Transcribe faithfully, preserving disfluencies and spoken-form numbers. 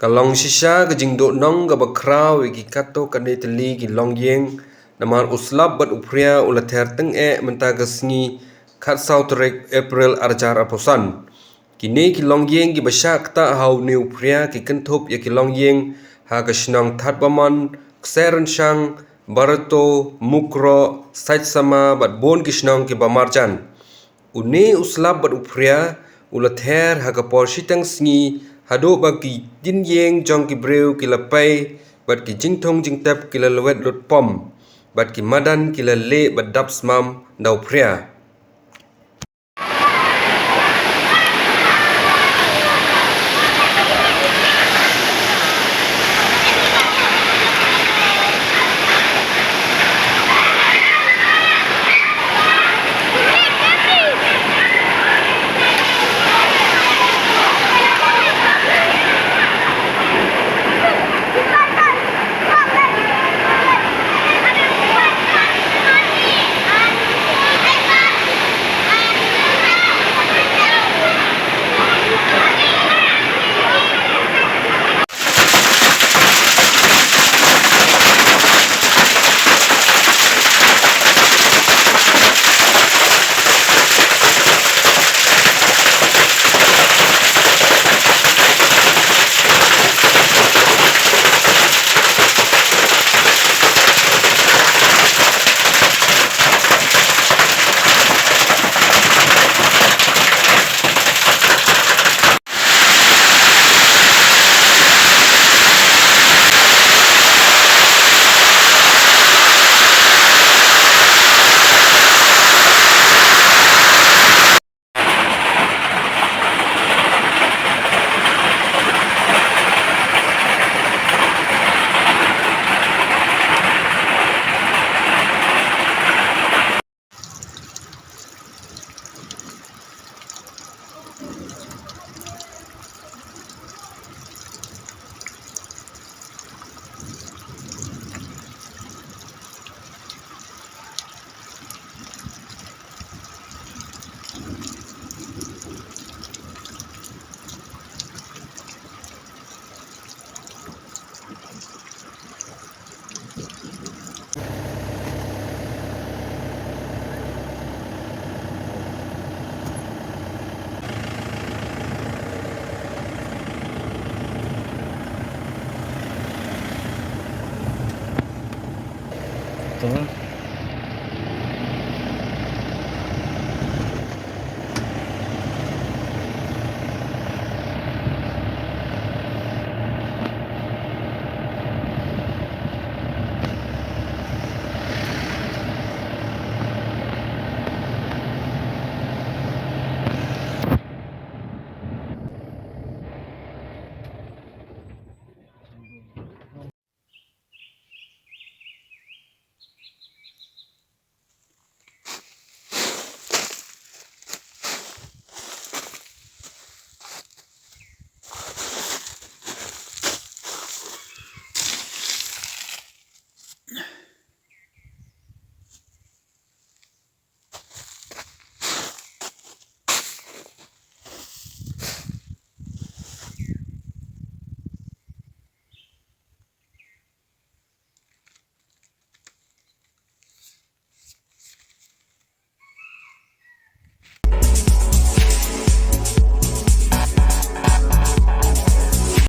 Ka long shisha ka jingduhnong kaba khraw ïa ki katto katne tylli ki longïing, namar u slap bad u phria u la ther tyngeh mynta ka sngi khatsaw tarik April arhajar arphew san. Kine ki longïing kiba shah ktah ha une u phria ki kynthup ïa ki longïing ha ka shnong Thadbamon, Ksehrynshang, Barato, Mukroh, Saitsama bad bun ki shnong kiba marjan. Une u slap bad u phria u la ther ha ka por shiteng sngi haduh ba ki dien ïing jong ki briew ki la pei bad ki jingthung jingtep ki la lwet lut pom bad ki madan ki la lieh bad dap smam da u phria.